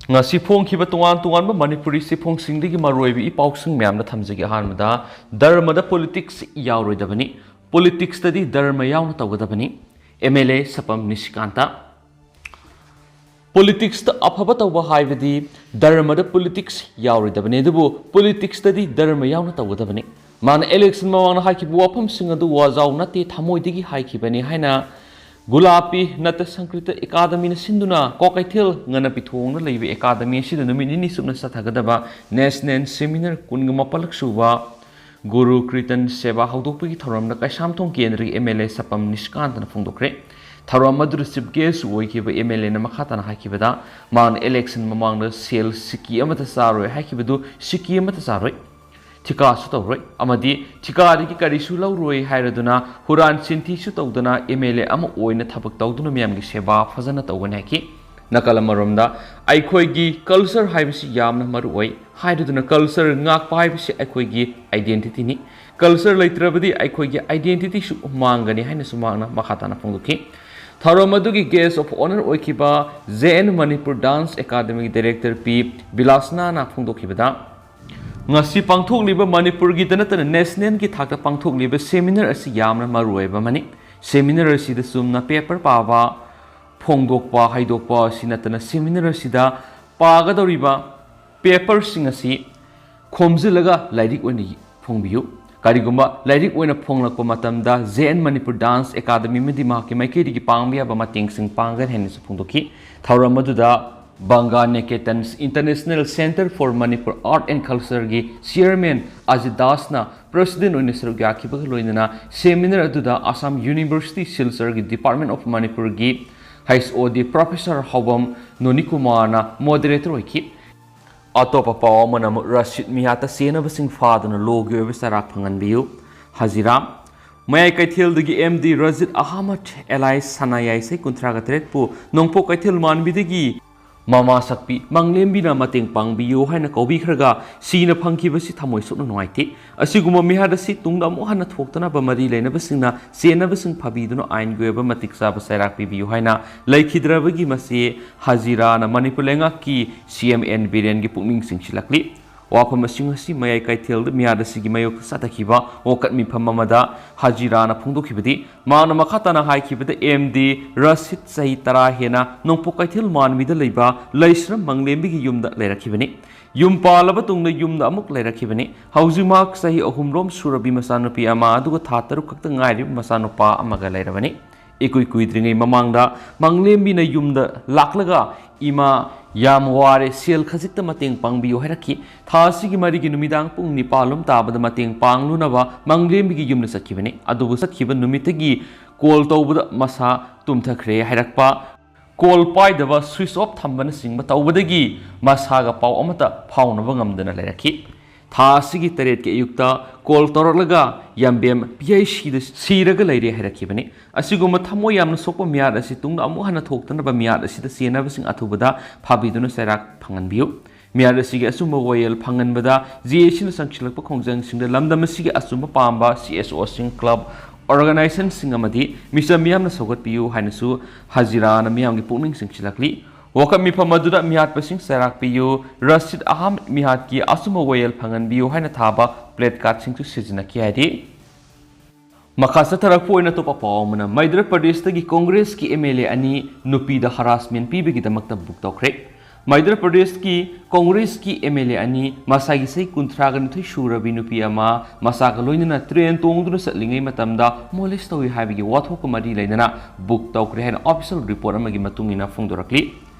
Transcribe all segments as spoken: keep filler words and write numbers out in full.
ꯉꯁꯤ ꯐꯣꯡꯈꯤꯕ ꯇꯣꯉꯥꯟ ꯇꯣꯉꯥꯟꯕ ꯃꯅꯤꯄꯨꯔꯤ ꯆꯦꯐꯣꯡꯁꯤꯡꯗꯒꯤ ꯃꯔꯨꯑꯣꯏꯕ ꯏ ꯄꯥꯎꯁꯤꯡ ꯃꯌꯥꯝꯗ ꯊꯝꯖꯒꯦ꯫ ꯑꯍꯥꯟꯕꯗ, ꯙꯔꯃꯗ ꯄꯣꯂꯤꯇꯤꯛꯁ ꯌꯥꯎꯔꯣꯏꯗꯕꯅꯤ, ꯄꯣꯂꯤꯇꯤꯛꯁꯇꯗꯤ ꯙꯔꯃ ꯌꯥꯎꯅ ꯇꯧꯒꯗꯕꯅꯤ, ꯑꯦꯝ ꯑꯦꯜ ꯑꯦ ꯁꯄꯝ ꯅꯤꯁꯤꯀꯥꯟꯇ꯫ ꯄꯣꯂꯤꯇꯤꯛꯁꯇ ꯑꯐꯕ ꯇꯧꯕ ꯍꯥꯏꯕꯗꯤ ꯙꯔꯃꯗ ꯄꯣꯂꯤꯇꯤꯛꯁ ꯌꯥꯎꯔꯣꯏꯗꯕꯅꯤ, ꯑꯗꯨꯕꯨ ꯄꯣꯂꯤꯇꯤꯛꯁꯇꯗꯤ ꯙꯔꯃ ꯌꯥꯎꯅ ꯇꯧꯒꯗꯕꯅꯤ꯫ ꯃꯥꯅ ꯏꯂꯦꯛꯁꯟ ꯃꯃꯥꯡꯗ ꯍꯥꯏꯈꯤꯕ ꯋꯥꯐꯝꯁꯤꯡ ꯑꯗꯨ ꯋꯥꯖꯥꯎ ꯅꯠꯇꯦ, ꯊꯃꯣꯏꯗꯒꯤ ꯍꯥꯏꯈꯤꯕꯅꯤ ꯍꯥꯏꯅ ꯒꯨꯂꯥꯄꯤ ꯅꯠꯇ ꯁꯪꯀ꯭ꯔꯤꯇ ꯑꯦꯀꯥꯗꯃꯤꯅ ꯁꯤꯟꯗꯨꯅ ꯀ꯭ꯋꯥꯀꯩꯊꯦꯜ ꯉꯟꯅ ꯄꯤꯊꯣꯡꯅ ꯂꯩꯕ ꯑꯦꯀꯥꯗꯃꯤ ꯑꯁꯤꯗ ꯅꯨꯃꯤꯠ ꯅꯤꯅꯤ ꯆꯨꯞꯅ ꯆꯠꯊꯒꯗꯕ ꯅꯦꯁꯅꯦꯜ ꯁꯦꯃꯤꯅꯥꯔ ꯀꯨꯟꯒ ꯃꯥꯄꯜꯂꯛ ꯁꯨꯕ ꯒꯨꯔꯨ ꯀ꯭ꯔꯤꯇꯟ ꯁꯦꯕꯥ ꯍꯧꯗꯣꯛꯄꯒꯤ ꯊꯧꯔꯝꯗ ꯀꯩꯁꯥꯝꯊꯣꯡ ꯀꯦꯟꯗ꯭ꯔꯒꯤ ꯑꯦꯝ ꯑꯦꯜ ꯑꯦ ꯁꯄꯝ ꯅꯤꯁꯤꯀꯥꯟꯇꯅ ꯐꯣꯡꯗꯣꯛꯈ꯭ꯔꯦ꯫ ꯊꯧꯔꯝ ꯑꯗꯨꯗ ꯆꯤꯐ ꯒꯦꯁ ꯑꯣꯏꯈꯤꯕ ꯑꯦꯝ ꯑꯦꯜ ꯑꯦꯅ ꯃꯈꯥ ꯇꯥꯅ ꯍꯥꯏꯈꯤꯕꯗ, ꯃꯥꯅ ꯏꯂꯦꯛꯁꯟ ꯃꯃꯥꯡꯗ ꯁꯦꯜ ꯁꯤꯀꯤ ꯑꯃꯠꯇ ꯆꯥꯔꯣꯏ ꯍꯥꯏꯈꯤꯕꯗꯨ ꯁꯤꯀꯤ ꯑꯃꯠꯇ ꯆꯥꯔꯣꯏ, ꯊꯤꯀꯥꯁꯨ ꯇꯧꯔꯣꯏ ꯑꯃꯗꯤ ꯊꯤꯀꯥꯗꯒꯤ ꯀꯔꯤꯁꯨ ꯂꯧꯔꯣꯏ ꯍꯥꯏꯔꯗꯨꯅ ꯍꯨꯔꯥꯟ ꯆꯤꯟꯊꯤꯁꯨ ꯇꯧꯗꯅ ꯑꯦꯝ ꯑꯦꯜ ꯑꯦ ꯑꯃ ꯑꯣꯏꯅ ꯊꯕꯛ ꯇꯧꯗꯨꯅ ꯃꯤꯌꯥꯝꯒꯤ ꯁꯦꯕꯥ ꯐꯖꯅ ꯇꯧꯒꯅꯤ ꯍꯥꯏꯈꯤ꯫ ꯅꯥꯀꯜ ꯑꯃꯔꯣꯝꯗ, ꯑꯩꯈꯣꯏꯒꯤ ꯀꯜꯆꯔ ꯍꯥꯏꯕꯁꯤ ꯌꯥꯝꯅ ꯃꯔꯨ ꯑꯣꯏ ꯍꯥꯏꯔꯗꯨꯅ ꯀꯜꯆꯔ ꯉꯥꯛꯄ ꯍꯥꯏꯕꯁꯤ ꯑꯩꯈꯣꯏꯒꯤ ꯑꯥꯏꯗꯦꯟꯇꯤꯇꯤꯅꯤ, ꯀꯜꯆꯔ ꯂꯩꯇ꯭ꯔꯕꯗꯤ ꯑꯩꯈꯣꯏꯒꯤ ꯑꯥꯏꯗꯦꯟꯇꯤꯇꯤꯁꯨ ꯃꯥꯡꯒꯅꯤ ꯍꯥꯏꯅꯁꯨ ꯃꯍꯥꯛꯅ ꯃꯈꯥ ꯇꯥꯅ ꯐꯣꯡꯗꯣꯛꯈꯤ꯫ ꯊꯧꯔꯝ ꯑꯗꯨꯒꯤ ꯒꯦꯁ ꯑꯣꯐ ꯑꯣꯅꯔ ꯑꯣꯏꯈꯤꯕ ꯖꯦ ꯑꯦꯟ ꯃꯅꯤꯄꯨꯔ ꯗꯥꯟꯁ ꯑꯦꯀꯥꯗꯃꯤꯒꯤ ꯗꯥꯏꯔꯦꯛꯇꯔ ꯄꯤ ꯕꯤꯂꯥꯁꯅꯥꯅ ꯐꯣꯡꯗꯣꯛꯈꯤꯕꯗ, ꯉꯁꯤ ꯄꯥꯡꯊꯣꯛꯂꯤꯕ ꯃꯅꯤꯄꯨꯔꯒꯤꯗ ꯅꯠꯇꯅ ꯅꯦꯁꯅꯦꯜꯒꯤ ꯊꯥꯛꯇ ꯄꯥꯡꯊꯣꯛꯂꯤꯕ ꯁꯦꯃꯤꯅꯥꯔ ꯑꯁꯤ ꯌꯥꯝꯅ ꯃꯔꯨ ꯑꯣꯏꯕ ꯑꯃꯅꯤ꯫ ꯁꯦꯃꯤꯅꯥꯔ ꯑꯁꯤꯗ ꯆꯨꯝꯅ ꯄꯦꯄꯔ ꯄꯥꯕ, ꯐꯣꯡꯗꯣꯛꯄ, ꯍꯥꯏꯗꯣꯛꯄ ꯑꯁꯤ ꯅꯠꯇꯅ ꯁꯦꯃꯤꯅꯥꯔ ꯑꯁꯤꯗ ꯄꯥꯒꯗꯧꯔꯤꯕ ꯄꯦꯄꯔꯁꯤꯡ ꯑꯁꯤ ꯈꯣꯝꯖꯤꯜꯂꯒ ꯂꯥꯏꯔꯤꯛ ꯑꯣꯏꯅ ꯐꯣꯡꯕꯤꯌꯨ꯫ ꯀꯔꯤꯒꯨꯝꯕ ꯂꯥꯏꯔꯤꯛ ꯑꯣꯏꯅ ꯐꯣꯡꯂꯛꯄ ꯃꯇꯝꯗ J N Manipur dance academy ꯑꯃꯗꯤ ꯃꯍꯥꯛꯀꯤ ꯃꯥꯏꯀꯩꯗꯒꯤ ꯄꯥꯡꯕ ꯌꯥꯕ ꯃꯇꯦꯡꯁꯤꯡ ꯄꯥꯡꯒꯅꯤ ꯍꯥꯏꯅꯁꯨ ꯐꯣꯡꯗꯣꯛꯈꯤ꯫ ꯊꯧꯔꯝ ꯑꯗꯨꯗ Banga Niketan international centre for Manipur art and ꯀꯜꯆꯔꯒꯤ ꯆꯤꯌꯔꯃꯦꯟ ꯑꯖꯤꯠ ꯗꯥꯁꯅ ꯄ꯭ꯔꯁꯤꯗꯦꯟ ꯑꯣꯏꯅ ꯁꯔꯨꯛ ꯌꯥꯈꯤꯕꯒ ꯂꯣꯏꯅꯅ ꯁꯦꯃꯤꯅꯥꯔ ꯑꯗꯨꯗ ꯑꯁꯥꯝ ꯌꯨꯅꯤꯚꯔꯁꯤꯇꯤ ꯁꯤꯜꯆꯔꯒꯤ ꯗꯤꯄꯥꯔꯠꯃꯦꯟ ꯑꯣꯐ ꯃꯅꯤꯄꯨꯔꯒꯤ ꯍꯩꯆ ꯑꯣ ꯗꯤ ꯄ꯭ꯔꯣꯐꯦꯁꯔ ꯍꯥꯎꯕꯝ ꯅꯣꯅꯤꯀꯨꯃꯥꯔꯅ ꯃꯣꯗꯦꯔꯦꯇꯔ ꯑꯣꯏꯈꯤ꯫ ꯑꯇꯣꯞꯄ ꯄꯥꯎ ꯑꯃꯅ ꯑꯃꯨꯛ ꯔꯁꯤꯗ ꯃꯤꯌꯥꯠꯇ ꯆꯦꯟꯅꯕꯁꯤꯡ ꯐꯥꯗꯨꯅ ꯂꯣꯒꯤ ꯑꯣꯏꯕ ꯆꯔꯥꯛ ꯐꯪꯍꯟꯕꯤꯌꯨ꯫ ꯍꯖꯤꯔꯥ꯫ ꯃꯌꯥꯏ ꯀꯩꯊꯦꯜꯗꯒꯤ ꯑꯦꯝ ꯗꯤ ꯔꯖꯤꯗ ꯑꯍꯃꯗ ꯑꯦꯂꯥꯏꯁ ꯁꯅꯥ ꯌꯥꯏꯁꯦ ꯀꯨꯟꯊ꯭ꯔꯥꯒ ꯇꯔꯦꯠꯄꯨ ꯅꯣꯡꯄꯣꯛ ꯀꯩꯊꯦꯜ ꯃꯥꯟꯕꯤꯗꯒꯤ ꯃꯃꯥ ꯁꯛꯄꯤ ꯃꯪꯂꯦꯝꯕꯤꯅ ꯃꯇꯦꯡ ꯄꯥꯡꯕꯤꯌꯨ ꯍꯥꯏꯅ ꯀꯧꯕꯤꯈ꯭ꯔꯒ ꯁꯤꯅ ꯐꯪꯈꯤꯕꯁꯤ ꯊꯃꯣꯏ ꯁꯣꯛꯅ ꯅꯨꯡꯉꯥꯏꯇꯦ꯫ ꯑꯁꯤꯒꯨꯝꯕ ꯃꯤꯍꯥꯠ ꯑꯁꯤ ꯇꯨꯡꯗ ꯑꯃꯨꯛ ꯍꯟꯅ ꯊꯣꯛꯇꯅꯕ ꯃꯔꯤ ꯂꯩꯅꯕꯁꯤꯡꯅ ꯆꯦꯟꯅꯕꯁꯤꯡ ꯐꯥꯕꯤꯗꯨꯅ ꯑꯥꯏꯟꯒꯤ ꯑꯣꯏꯕ ꯃꯇꯤꯛ ꯆꯥꯕ ꯆꯩꯔꯥꯛ ꯄꯤꯕꯤꯌꯨ ꯍꯥꯏꯅ ꯂꯩꯈꯤꯗ꯭ꯔꯕꯒꯤ ꯃꯆꯦ ꯍꯖꯤꯔꯥꯅ ꯃꯅꯤꯄꯨꯔ ꯂꯩꯉꯥꯛꯀꯤ ꯁꯤ ꯑꯦꯝ ꯑꯦꯟ ꯕꯤꯔꯦꯟꯒꯤ ꯄꯨꯛꯅꯤꯡ ꯆꯤꯡꯁꯤꯜꯂꯛꯂꯤ꯫ ꯋꯥꯐꯝ ꯑꯁꯤꯡ ꯑꯁꯤ ꯃꯌꯥꯏ ꯀꯩꯊꯦꯜꯗ ꯃꯤꯍꯥꯠ ꯑꯁꯤꯒꯤ ꯃꯥꯌꯣꯛꯇ ꯆꯠꯊꯈꯤꯕ ꯋꯥꯀꯠ ꯃꯤꯐꯝ ꯑꯃꯗ ꯍꯖꯤꯔꯥꯅ ꯐꯣꯡꯗꯣꯛꯈꯤꯕꯗꯤ, ꯃꯍꯥꯛꯅ ꯃꯈꯥ ꯇꯥꯅ ꯍꯥꯏꯈꯤꯕꯗ, ꯑꯦꯝ ꯗꯤ ꯔꯁꯤꯗ ꯆꯍꯤ ꯇꯔꯥ ꯍꯦꯟꯅ ꯅꯣꯡꯄꯣꯛ ꯀꯩꯊꯦꯜ ꯃꯥꯟꯕꯤꯗ ꯂꯩꯕ ꯂꯩꯁ꯭ꯔꯝ ꯃꯪꯂꯦꯝꯕꯤꯒꯤ ꯌꯨꯝꯗ ꯂꯩꯔꯛꯈꯤꯕꯅꯤ꯫ ꯌꯨꯝ ꯄꯥꯜꯂꯕ ꯇꯨꯡꯗ ꯌꯨꯝꯗ ꯑꯃꯨꯛ ꯂꯩꯔꯛꯈꯤꯕꯅꯤ꯫ ꯍꯧꯖꯤꯛ ꯃꯍꯥꯛ ꯆꯍꯤ ꯑꯍꯨꯝꯔꯣꯝ ꯁꯨꯔꯕꯤ ꯃꯆꯥꯅꯨꯄꯤ ꯑꯃ ꯑꯗꯨꯒ ꯊꯥ ꯇꯔꯨꯛ ꯈꯛꯇ ꯉꯥꯏꯔꯤꯕ ꯃꯆꯥꯅꯨꯄꯥ ꯑꯃꯒ ꯂꯩꯔꯕꯅꯤ꯫ ꯏꯀꯨꯏ ꯀꯨꯏꯗ꯭ꯔꯤꯉꯩ ꯃꯃꯥꯡꯗ ꯃꯪꯂꯦꯝꯕꯤꯅ ꯌꯨꯝꯗ ꯂꯥꯛꯂꯒ, "ꯏꯃꯥ, ꯌꯥꯝ ꯋꯥꯔꯦ, ꯁꯦꯜ ꯈꯖꯤꯛꯇ ꯃꯇꯦꯡ ꯄꯥꯡꯕꯤꯌꯨ" ꯍꯥꯏꯔꯛꯈꯤ꯫ ꯊꯥ ꯑꯁꯤꯒꯤ ꯃꯔꯤꯒꯤ ꯅꯨꯃꯤꯗꯥꯡ ꯄꯨꯡ ꯅꯤꯄꯥꯜ ꯂꯣꯝ ꯇꯥꯕꯗ ꯃꯇꯦꯡ ꯄꯥꯡꯂꯨꯅꯕ ꯃꯪꯂꯦꯝꯕꯤꯒꯤ ꯌꯨꯝꯗ ꯆꯠꯈꯤꯕꯅꯤ꯫ ꯑꯗꯨꯕꯨ ꯆꯠꯈꯤꯕ ꯅꯨꯃꯤꯠꯇꯒꯤ ꯀꯣꯜ ꯇꯧꯕꯗ ꯃꯁꯥ ꯇꯨꯝꯊꯈ꯭ꯔꯦ ꯍꯥꯏꯔꯛꯄ, ꯀꯣꯜ ꯄꯥꯏꯗꯕ, ꯁ꯭ꯋꯤꯆ ꯑꯣꯐ ꯊꯝꯕꯅꯆꯤꯡꯕ ꯇꯧꯕꯗꯒꯤ ꯃꯁꯥꯒ ꯄꯥꯎ ꯑꯃꯠꯇ ꯐꯥꯎꯅꯕ ꯉꯝꯗꯅ ꯂꯩꯔꯛꯈꯤ꯫ ꯊꯥ ꯑꯁꯤꯒꯤ ꯇꯔꯦꯠꯀꯤ ꯑꯌꯨꯛꯇ ꯀꯣꯜ ꯇꯧꯔꯛꯂꯒ ꯌꯥꯝꯕꯦꯝ ꯄꯤ ꯑꯩꯆ ꯁꯤꯗ ꯁꯤꯔꯒ ꯂꯩꯔꯦ ꯍꯥꯏꯔꯛꯈꯤꯕꯅꯤ꯫ ꯑꯁꯤꯒꯨꯝꯕ ꯊꯃꯣꯏ ꯌꯥꯝꯅ ꯁꯣꯛꯄ ꯃꯤꯍꯥꯠ ꯑꯁꯤ ꯇꯨꯡꯗ ꯑꯃꯨꯛ ꯍꯟꯅ ꯊꯣꯛꯇꯅꯕ ꯃꯤꯍꯥꯠ ꯑꯁꯤꯗ ꯆꯦꯟꯅꯕꯁꯤꯡ ꯑꯊꯨꯕꯗ ꯐꯥꯕꯤꯗꯨꯅ ꯆꯩꯔꯥꯛ ꯐꯪꯍꯟꯕꯤꯌꯨ꯫ ꯃꯤꯍꯥꯠ ꯑꯁꯤꯒꯤ ꯑꯆꯨꯝꯕ ꯋꯥꯌꯦꯜ ꯐꯪꯍꯟꯕꯗ ꯖꯦ ꯑꯦ ꯁꯤꯅ ꯆꯪꯁꯤꯜꯂꯛꯄ ꯈꯣꯡꯖꯪꯁꯤꯡꯗ ꯂꯝꯗꯝ ꯑꯁꯤꯒꯤ ꯑꯆꯨꯝꯕ ꯄꯥꯝꯕ ꯁꯤ ꯑꯦꯁ ꯑꯣꯁꯤꯡ, ꯀ꯭ꯂꯕ, ꯑꯣꯔꯒꯅꯥꯏꯖꯦꯁꯟꯁꯤꯡ ꯑꯃꯗꯤ ꯃꯤꯆꯝ ꯃꯤꯌꯥꯝꯅ ꯁꯧꯒꯠꯄꯤꯌꯨ ꯍꯥꯏꯅꯁꯨ ꯍꯖꯤꯔꯥꯅ ꯃꯤꯌꯥꯝꯒꯤ ꯄꯨꯛꯅꯤꯡ ꯆꯤꯡꯁꯤꯜꯂꯛꯂꯤ꯫ ꯋꯥꯀꯠ ꯃꯤꯐꯝ ꯑꯗꯨꯗ ꯃꯤꯍꯥꯠꯄꯁꯤꯡ ꯆꯩꯔꯥꯛ ꯄꯤꯌꯨ, ꯔꯁꯤꯗ ꯑꯍꯃꯗ ꯃꯤꯍꯥꯠꯀꯤ ꯑꯆꯨꯝꯕ ꯋꯥꯌꯦꯜ ꯐꯪꯍꯟꯕꯤꯌꯨ ꯍꯥꯏꯅ ꯊꯥꯕ ꯄ꯭ꯂꯦꯠ ꯀꯥꯔꯗꯁꯤꯡꯁꯨ ꯁꯤꯖꯤꯟꯅꯈꯤ ꯍꯥꯏꯔꯤ꯫ ꯃꯈꯥ ꯆꯠꯊꯔꯛꯄ ꯑꯣꯏꯅ ꯑꯇꯣꯞꯄ ꯄꯥꯎ ꯑꯃꯅ, ꯃꯩꯙ꯭ꯌ ꯄ꯭ꯔꯗꯦꯁꯇꯒꯤ ꯀꯣꯡꯒ꯭ꯔꯦꯁꯀꯤ ꯑꯦꯝ ꯑꯦꯜ ꯑꯦ ꯑꯅꯤ ꯅꯨꯄꯤꯗ ꯍꯔꯥꯁꯃꯦꯟ ꯄꯤꯕꯒꯤꯗꯃꯛꯇ ꯕꯨꯛ ꯇꯧꯈ꯭ꯔꯦ꯫ ꯃꯩꯙ꯭ꯌ ꯄ꯭ꯔꯗꯦꯁꯀꯤ ꯀꯣꯡꯒ꯭ꯔꯦꯁꯀꯤ ꯑꯦꯝ ꯑꯦꯜ ꯑꯦ ꯑꯅꯤ, ꯃꯁꯥꯒꯤ ꯆꯍꯤ ꯀꯨꯟꯊ꯭ꯔꯥꯒ ꯅꯤꯊꯣꯏ ꯁꯨꯔꯕꯤ ꯅꯨꯄꯤ ꯑꯃ ꯃꯆꯥꯒ ꯂꯣꯏꯅꯅ ꯇ꯭ꯔꯦꯟ ꯇꯣꯡꯗꯨꯅ ꯆꯠꯂꯤꯉꯩ ꯃꯇꯝꯗ ꯃꯣꯂꯦꯁ ꯇꯧꯏ ꯍꯥꯏꯕꯒꯤ ꯋꯥꯊꯣꯛꯀ ꯃꯔꯤ ꯂꯩꯅꯅ ꯕꯨꯛ ꯇꯧꯈ꯭ꯔꯦ ꯍꯥꯏꯅ ꯑꯣꯐꯤꯁꯤꯌꯦꯜ ꯔꯤꯄꯣꯔꯠ ꯑꯃꯒꯤ ꯃꯇꯨꯡ ꯏꯟꯅ ꯐꯣꯡꯗꯣꯔꯛꯂꯤ꯫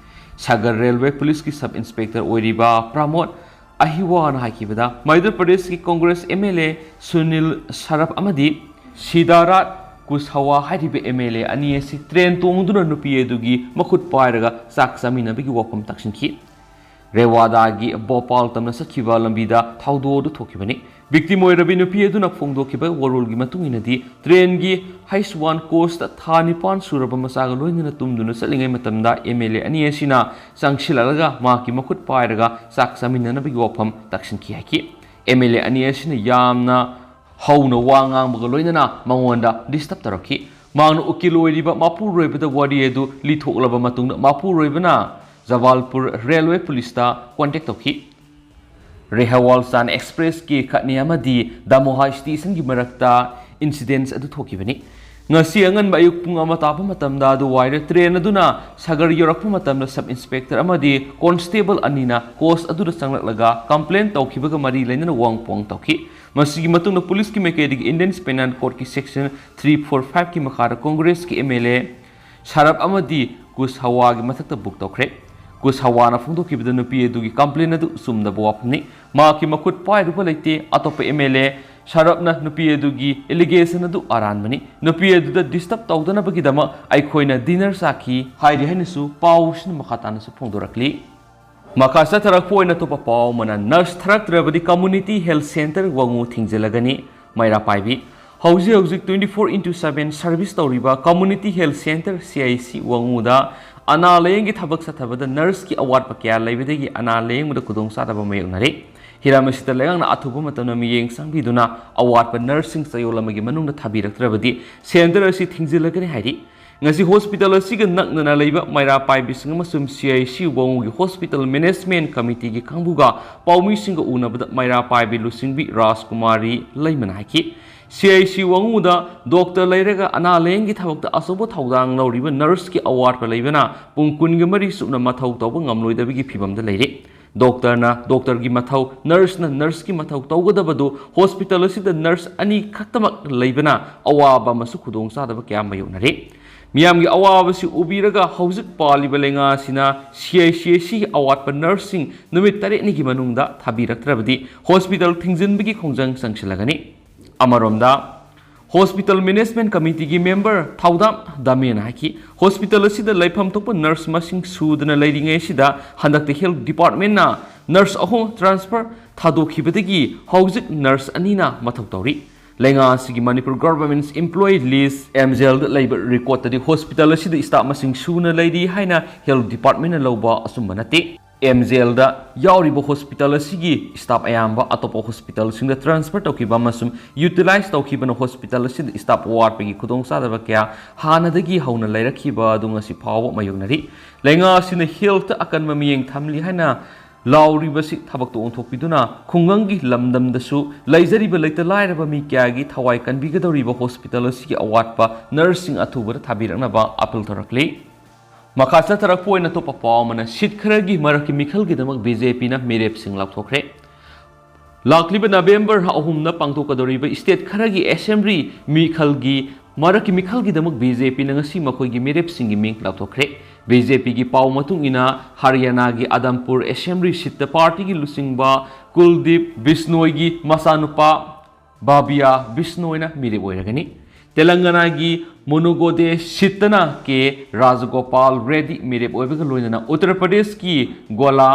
ꯁꯥꯒꯔ ꯔꯦꯜꯋꯦ ꯄꯨꯂꯤꯁꯀꯤ ꯁꯕ ꯏꯟꯁꯄꯦꯛꯇꯔ ꯑꯣꯏꯔꯤꯕ ꯄ꯭ꯔꯃꯣꯗ ꯑꯍꯤꯋꯥꯅ ꯍꯥꯏꯈꯤꯕꯗ, ꯃꯩꯙ꯭ꯌ ꯄ꯭ꯔꯗꯦꯁꯀꯤ Congress M L A Sunil surf ꯑꯃꯗꯤ ꯁꯤꯗꯥꯔꯥꯠ ꯀꯨꯁꯍꯋꯥ ꯍꯥꯏꯔꯤꯕ ꯑꯦꯝ ꯑꯦꯜ ꯑꯦ ꯑꯅꯤ ꯑꯁꯤ ꯇ꯭ꯔꯦꯟ ꯇꯣꯡꯗꯨꯅ ꯅꯨꯄꯤ ꯑꯗꯨꯒꯤ ꯃꯈꯨꯠ ꯄꯥꯏꯔꯒ ꯆꯥꯛ ꯆꯥꯃꯤꯟꯅꯕꯒꯤ ꯋꯥꯐꯝ ꯇꯥꯛꯁꯤꯟꯈꯤ꯫ ꯔꯦꯋꯥꯗꯥꯒꯤ ꯚꯣꯄꯥꯜ ꯇꯝꯅ ꯆꯠꯈꯤꯕ ꯂꯝꯕꯤꯗ ꯊꯧꯗꯣꯛ ꯑꯗꯨ ꯊꯣꯛꯈꯤꯕꯅꯤ꯫ Victim ꯑꯣꯏꯔꯕꯤ ꯅꯨꯄꯤ ꯑꯗꯨꯅ ꯐꯣꯡꯗꯣꯛꯈꯤꯕ ꯋꯥꯔꯣꯜꯒꯤ ꯃꯇꯨꯡ ꯏꯟꯅꯗꯤ, trainꯒꯤ H one coachꯇ ꯊꯥ ꯅꯤꯄꯥꯟ ꯁꯨꯔꯕ ꯃꯆꯥꯒ ꯂꯣꯏꯅꯅ ꯇꯨꯝꯗꯨꯅ ꯆꯠꯂꯤꯉꯩ ꯃꯇꯝꯗ MLA ꯑꯅꯤ ꯑꯁꯤꯅ ꯆꯪꯁꯤꯜꯂꯛꯂꯒ ꯃꯍꯥꯛꯀꯤ ꯃꯈꯨꯠ ꯄꯥꯏꯔꯒ ꯆꯥꯛ ꯆꯥꯃꯤꯟꯅꯅꯕꯒꯤ ꯋꯥꯐꯝ ꯇꯥꯛꯁꯤꯟꯈꯤ ꯍꯥꯏꯈꯤ꯫ MLA ꯑꯅꯤ ꯑꯁꯤꯅ ꯌꯥꯝꯅ ꯍꯧꯅ ꯋꯥ ꯉꯥꯡꯕꯒ ꯂꯣꯏꯅꯅ ꯃꯉꯣꯟꯗ disturb ꯇꯧꯔꯛꯈꯤ꯫ ꯃꯍꯥꯛꯅ ꯎꯀꯤꯜ ꯑꯣꯏꯔꯤꯕ ꯃꯄꯨꯔꯣꯏꯕꯗ ꯋꯥꯔꯤ ꯑꯗꯨ ꯂꯤꯊꯣꯛꯂꯕ ꯃꯇꯨꯡꯗ, ꯃꯄꯨꯔꯣꯏꯕꯅ ꯖꯕꯥꯜꯄꯨꯔ Railway Policeꯇ contact ꯇꯧꯈꯤ꯫ ꯔꯦꯍꯋꯥꯜ ꯆꯥꯟ ꯑꯦꯛꯁꯄ꯭ꯔꯦꯁꯀꯤ ꯈꯠꯅꯤ ꯑꯃꯗꯤ ꯗꯥꯃꯣꯍꯥ stationꯒꯤ ꯃꯔꯛꯇ incidents ꯑꯗꯨ ꯊꯣꯛꯈꯤꯕꯅꯤ꯫ ꯉꯁꯤ ꯑꯉꯟꯕ ꯑꯌꯨꯛ ꯄꯨꯡ ꯑꯃ ꯇꯥꯕ ꯃꯇꯝꯗ ꯑꯗꯨꯋꯥꯏꯗ train ꯑꯗꯨꯅ ꯁꯥꯒꯔ ꯌꯧꯔꯛꯄ ꯃꯇꯝꯗ sub inspector ꯑꯃꯗꯤ constable ꯑꯅꯤꯅ coach ꯑꯗꯨꯗ ꯆꯪꯂꯛꯂꯒ complain ꯇꯧꯈꯤꯕꯒ ꯃꯔꯤ ꯂꯩꯅꯅ ꯋꯥꯍꯪ ꯄꯥꯎꯍꯪ ꯇꯧꯈꯤ꯫ ꯃꯁꯤꯒꯤ ꯃꯇꯨꯡꯗ ꯄꯨꯂꯤꯁꯀꯤ ꯃꯥꯏꯀꯩꯗꯒꯤ Indian Penal Codeꯀꯤ section three four fiveꯀꯤ ꯃꯈꯥꯗ ꯀꯣꯡꯒ꯭ꯔꯦꯁꯀꯤ MLA ꯁꯔꯞ ꯑꯃꯗꯤ ꯀꯨꯁꯍꯋꯥꯒꯤ ꯃꯊꯛꯇ book ꯇꯧꯈ꯭ꯔꯦ꯫ ꯀꯨꯁꯍꯋꯥꯅ ꯐꯣꯡꯗꯣꯛꯈꯤꯕꯗ ꯅꯨꯄꯤ ꯑꯗꯨꯒꯤ complain ꯑꯗꯨ ꯆꯨꯝꯗꯕ ꯋꯥꯐꯝꯅꯤ꯫ ꯃꯍꯥꯛꯀꯤ ꯃꯈꯨꯠ ꯄꯥꯏꯔꯨꯕ ꯂꯩꯇꯦ꯫ ꯑꯇꯣꯞꯄ MLA ꯁꯔꯞꯅ ꯅꯨꯄꯤ ꯑꯗꯨꯒꯤ allegation ꯑꯗꯨ ꯑꯔꯥꯟꯕꯅꯤ꯫ ꯅꯨꯄꯤ ꯑꯗꯨꯗ disturb ꯇꯧꯗꯅꯕꯒꯤꯗꯃꯛ ꯑꯩꯈꯣꯏꯅ dinner ꯆꯥꯈꯤ ꯍꯥꯏꯔꯤ ꯍꯥꯏꯅꯁꯨ ꯄꯥꯎꯁꯤꯅ ꯃꯈꯥ ꯇꯥꯅꯁꯨ ꯐꯣꯡꯗꯣꯔꯛꯂꯤ꯫ ꯃꯈꯥ ꯆꯠꯊꯔꯛꯄ ꯑꯣꯏꯅ ꯑꯇꯣꯞꯄ ꯄꯥꯎ ꯑꯃꯅ, nurse ꯊꯥꯔꯛꯇ꯭ꯔꯕꯗꯤ community health centre ꯋꯥꯉꯨ ꯊꯤꯡꯖꯤꯜꯂꯒꯅꯤ꯫ ꯃꯩꯔꯥ ꯄꯥꯏꯕꯤ꯫ ꯍꯧꯖꯤꯛ ꯍꯧꯖꯤꯛ twenty four into seven service ꯇꯧꯔꯤꯕ community health centre, CHC ꯋꯥꯉꯨꯗ ꯑꯅꯥ ꯂꯥꯌꯦꯡꯒꯤ ꯊꯕꯛ ꯆꯠꯊꯕꯗ nurseꯀꯤ ꯑꯋꯥꯠꯄ ꯀꯌꯥ ꯂꯩꯕꯗꯒꯤ ꯑꯅꯥ ꯂꯥꯌꯦꯡꯕꯗ ꯈꯨꯗꯣꯡꯆꯥꯗꯕ ꯃꯥꯌꯣꯛꯅꯔꯤ꯫ ꯍꯤꯔꯝ ꯑꯁꯤꯗ ꯂꯩꯉꯥꯛꯅ ꯑꯊꯨꯕ ꯃꯇꯝꯗ ꯃꯤꯠꯌꯦꯡ ꯆꯪꯕꯤꯗꯨꯅ ꯑꯋꯥꯠꯄ nurseꯁꯤꯡ ꯆꯌꯣꯜ ꯑꯃꯒꯤ ꯃꯅꯨꯡꯗ ꯊꯥꯕꯤꯔꯛꯇ꯭ꯔꯕꯗꯤ centre ꯑꯁꯤ ꯊꯤꯡꯖꯤꯜꯂꯒꯅꯤ ꯍꯥꯏꯔꯤ꯫ ꯉꯁꯤ hospital ꯑꯁꯤꯒ ꯅꯛꯅꯅ ꯂꯩꯕ ꯃꯩꯔꯥ ꯄꯥꯏꯕꯤꯁꯤꯡ ꯑꯃꯁꯨꯡ CHC ꯋꯥꯉꯨꯒꯤ hospital management committeeꯒꯤ ꯀꯥꯡꯕꯨꯒ ꯄꯥꯎꯃꯤꯁꯤꯡꯒ ꯎꯅꯕꯗ ꯃꯩꯔꯥ ꯄꯥꯏꯕꯤ ꯂꯨꯆꯤꯡꯕꯤ ꯔꯥꯖꯀꯨꯃꯥꯔꯤ ꯂꯩꯃꯅ ꯍꯥꯏꯈꯤ꯫ CHC ꯋꯥꯉꯨꯗ doctor ꯂꯩꯔꯒ ꯑꯅꯥ ꯂꯥꯌꯦꯡꯒꯤ ꯊꯕꯛꯇ ꯑꯆꯧꯕ ꯊꯧꯗꯥꯡ ꯂꯧꯔꯤꯕ nurseꯀꯤ ꯑꯋꯥꯠꯄ ꯂꯩꯕꯅ ꯄꯨꯡ ꯀꯨꯟꯒ ꯃꯔꯤ ꯆꯨꯞꯅ ꯃꯊꯧ ꯇꯧꯕ ꯉꯝꯂꯣꯏꯗꯕꯒꯤ ꯐꯤꯚꯝꯗ ꯂꯩꯔꯦ꯫ Doctorꯅ doctorꯒꯤ ꯃꯊꯧ, nurseꯅ nurseꯀꯤ ꯃꯊꯧ ꯇꯧꯒꯗꯕꯗꯨ hospital ꯑꯁꯤꯗ nurse ꯑꯅꯤ ꯈꯛꯇꯃꯛ ꯂꯩꯕꯅ ꯑꯋꯥꯕ ꯑꯃꯁꯨꯡ ꯈꯨꯗꯣꯡꯆꯥꯗꯕ ꯀꯌꯥ ꯃꯥꯌꯣꯛꯅꯔꯤ꯫ ꯃꯤꯌꯥꯝꯒꯤ ꯑꯋꯥꯕꯁꯤ ꯎꯕꯤꯔꯒ ꯍꯧꯖꯤꯛ ꯄꯥꯜꯂꯤꯕ ꯂꯩꯉꯥꯛ ꯑꯁꯤꯅ CHC ꯑꯁꯤꯒꯤ ꯑꯋꯥꯠꯄ nurseꯁꯤꯡ ꯅꯨꯃꯤꯠ ꯇꯔꯦꯠꯅꯤꯒꯤ ꯃꯅꯨꯡꯗ ꯊꯥꯕꯤꯔꯛꯇ꯭ꯔꯕꯗꯤ hospital ꯊꯤꯡꯖꯤꯟꯕꯒꯤ ꯈꯣꯡꯖꯪ ꯆꯪꯁꯤꯜꯂꯒꯅꯤ꯫ ꯑꯃꯔꯣꯝꯗ, Hospital Management Committeeꯒꯤ member ꯊꯧꯗꯥꯝ ꯗꯥꯃꯦꯅ ꯍꯥꯏꯈꯤ, hospital ꯑꯁꯤꯗ ꯂꯩꯐꯝ ꯊꯣꯛꯄ nurse ꯃꯁꯤꯡ ꯁꯨꯗꯅ ꯂꯩꯔꯤꯉꯩ ꯑꯁꯤꯗ ꯍꯟꯗꯛꯇ health departmentꯅ nurse ꯑꯍꯨꯝ transfer ꯊꯥꯗꯣꯛꯈꯤꯕꯗꯒꯤ ꯍꯧꯖꯤꯛ nurse ꯑꯅꯤꯅ ꯃꯊꯧ ꯇꯧꯔꯤ꯫ ꯂꯩꯉꯥꯛ ꯑꯁꯤꯒꯤ Manipur Government's Employee List, MGLꯗ ꯂꯩꯕ recordꯇꯗꯤ hospital ꯑꯁꯤꯗ staff ꯃꯁꯤꯡ ꯁꯨꯅ ꯂꯩꯔꯤ ꯍꯥꯏꯅ health departmentꯅ ꯂꯧꯕ ꯑꯆꯨꯝꯕ ꯅꯠꯇꯦ꯫ MGLꯗ ꯌꯥꯎꯔꯤꯕ hospital ꯑꯁꯤꯒꯤ staff ꯑꯌꯥꯝꯕ ꯑꯇꯣꯞꯄ hospitalꯁꯤꯡꯗ transfer ꯇꯧꯈꯤꯕ ꯑꯃꯁꯨꯡ utilize ꯇꯧꯈꯤꯕꯅ hospital ꯑꯁꯤꯗ staff ꯋꯥꯠꯄꯒꯤ ꯈꯨꯗꯣꯡꯆꯥꯗꯕ ꯀꯌꯥ ꯍꯥꯟꯅꯗꯒꯤ ꯍꯧꯅ ꯂꯩꯔꯛꯈꯤꯕ ꯑꯗꯨ ꯉꯁꯤ ꯐꯥꯎꯕ ꯃꯥꯌꯣꯛꯅꯔꯤ꯫ ꯂꯩꯉꯥꯛ ꯑꯁꯤꯅ healthꯇ ꯑꯀꯟꯕ ꯃꯤꯠꯌꯦꯡ ꯊꯝꯂꯤ ꯍꯥꯏꯅ ꯂꯥꯎꯔꯤꯕꯁꯤ ꯊꯕꯛꯇ ꯑꯣꯟꯊꯣꯛꯄꯤꯗꯨꯅ ꯈꯨꯡꯒꯪꯒꯤ ꯂꯝꯗꯝꯗꯁꯨ ꯂꯩꯖꯔꯤꯕ ꯂꯩꯇ ꯂꯥꯏꯔꯕ ꯃꯤ ꯀꯌꯥꯒꯤ ꯊꯋꯥꯏ ꯀꯟꯕꯤꯒꯗꯧꯔꯤꯕ hospital ꯑꯁꯤꯒꯤ ꯑꯋꯥꯠꯄ nurseꯁꯤꯡ ꯑꯊꯨꯕꯗ ꯊꯥꯕꯤꯔꯛꯅꯕ appeal ꯇꯧꯔꯛꯂꯤ꯫ ꯃꯈꯥ ꯆꯠꯊꯔꯛꯄ ꯑꯣꯏꯅ ꯑꯇꯣꯞꯄ ꯄꯥꯎ ꯑꯃꯅ seat ꯈꯔꯒꯤ ꯃꯔꯛꯀꯤ ꯃꯤꯈꯜꯒꯤꯗꯃꯛ BJPꯅ ꯃꯤꯔꯦꯞꯁꯤꯡ ꯂꯥꯎꯊꯣꯛꯈ꯭ꯔꯦ꯫ ꯂꯥꯛꯂꯤꯕ November ꯑꯍꯨꯝꯗ ꯄꯥꯡꯊꯣꯛꯀꯗꯧꯔꯤꯕ state ꯈꯔꯒꯤ assembly ꯃꯤꯈꯜꯒꯤ ꯃꯔꯛꯀꯤ ꯃꯤꯈꯜꯒꯤꯗꯃꯛ BJPꯅ ꯉꯁꯤ ꯃꯈꯣꯏꯒꯤ ꯃꯤꯔꯦꯞꯁꯤꯡꯒꯤ ꯃꯤꯡ ꯂꯥꯎꯊꯣꯛꯈ꯭ꯔꯦ꯫ BJPꯒꯤ ꯄꯥꯎ ꯃꯇꯨꯡ ꯏꯟꯅ ꯍꯔꯤꯌꯥꯅꯥꯒꯤ ꯑꯗꯝꯄꯨꯔ assembly seatꯇ partyꯒꯤ ꯂꯨꯆꯤꯡꯕ ꯀꯨꯜꯗꯤꯞ ꯕꯤꯁꯅꯣꯏꯒꯤ ꯃꯆꯥꯅꯨꯄꯥ ꯕꯥꯕꯤꯌꯥ ꯕꯤꯁꯅꯣꯏꯅ ꯃꯤꯔꯦꯞ ꯑꯣꯏꯔꯒꯅꯤ꯫ ꯇꯦꯂꯪꯒꯅꯥꯒꯤ ꯃꯣꯅꯨꯒꯣꯗꯦ seatꯇꯅ ꯀꯦ ꯔꯥꯖꯒꯣꯄꯥꯜ ꯔꯦꯗꯤ ꯃꯤꯔꯦꯞ ꯑꯣꯏꯕꯒ ꯂꯣꯏꯅꯅ ꯎꯠꯇꯔ ꯄ꯭ꯔꯗꯦꯁꯀꯤ ꯒꯣꯂꯥ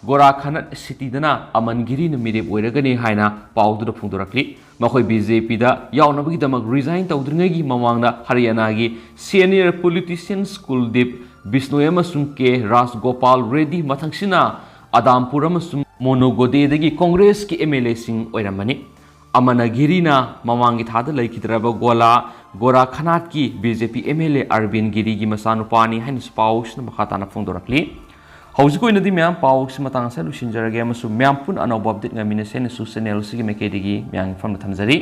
ꯒꯣꯔꯥꯈꯥꯅꯠ seatꯇꯅ ꯑꯃꯟ ꯒꯤꯔꯤꯅ ꯃꯤꯔꯦꯞ ꯑꯣꯏꯔꯒꯅꯤ ꯍꯥꯏꯅ ꯄꯥꯎꯗꯨꯗ ꯐꯣꯡꯗꯣꯔꯛꯂꯤ꯫ ꯃꯈꯣꯏ BJPꯗ ꯌꯥꯎꯅꯕꯒꯤꯗꯃꯛ resign ꯇꯧꯗ꯭ꯔꯤꯉꯩꯒꯤ ꯃꯃꯥꯡꯗ ꯍꯔꯤꯌꯥꯅꯥꯒꯤ senior politicians ꯀꯨꯜꯗꯤꯞ ꯕꯤꯁꯅꯣꯏ ꯑꯃꯁꯨꯡ ꯀꯦ ꯔꯥꯖꯒꯣꯄꯥꯜ ꯔꯦꯗꯤ ꯃꯊꯪꯁꯤꯅ ꯑꯗꯥꯝꯄꯨꯔ ꯑꯃꯁꯨꯡ ꯃꯣꯅꯨꯒꯣꯗꯦꯗꯒꯤ ꯀꯣꯡꯒ꯭ꯔꯦꯁꯀꯤ MLAꯁꯤꯡ ꯑꯣꯏꯔꯝꯕꯅꯤ꯫ ꯑꯃꯅ ꯒꯤꯔꯤꯅ ꯃꯃꯥꯡꯒꯤ ꯊꯥꯗ ꯂꯩꯈꯤꯗ꯭ꯔꯕ ꯒꯣꯂꯥ ꯒꯣꯔꯥꯈꯅꯥꯠꯀꯤ BJP MLA ꯑꯔꯕꯤꯟ ꯒꯤꯔꯤꯒꯤ ꯃꯆꯥꯅꯨꯄꯥꯅꯤ ꯍꯥꯏꯅꯁꯨ ꯄꯥꯎꯁꯤꯅ ꯃꯈꯥ ꯇꯥꯅ ꯐꯣꯡꯗꯣꯔꯛꯂꯤ꯫ ꯍꯧꯖꯤꯛ ꯑꯣꯏꯅꯗꯤ ꯃꯌꯥꯝ ꯄꯥꯎꯁꯤ ꯃꯇꯥꯡ ꯑꯁꯤꯗ ꯂꯣꯏꯁꯤꯟꯖꯔꯒꯦ ꯑꯃꯁꯨꯡ ꯃꯌꯥꯝ ꯄꯨꯟꯅ ꯑꯅꯧꯕ update ꯉꯥꯏꯃꯤꯟꯅꯁꯦ ꯍꯥꯏꯅꯁꯨ channel ꯑꯁꯤꯒꯤ ꯃꯥꯏꯀꯩꯗꯒꯤ ꯃꯌꯥꯝꯒꯤ ꯃꯐꯝꯗ ꯊꯝꯖꯔꯤ꯫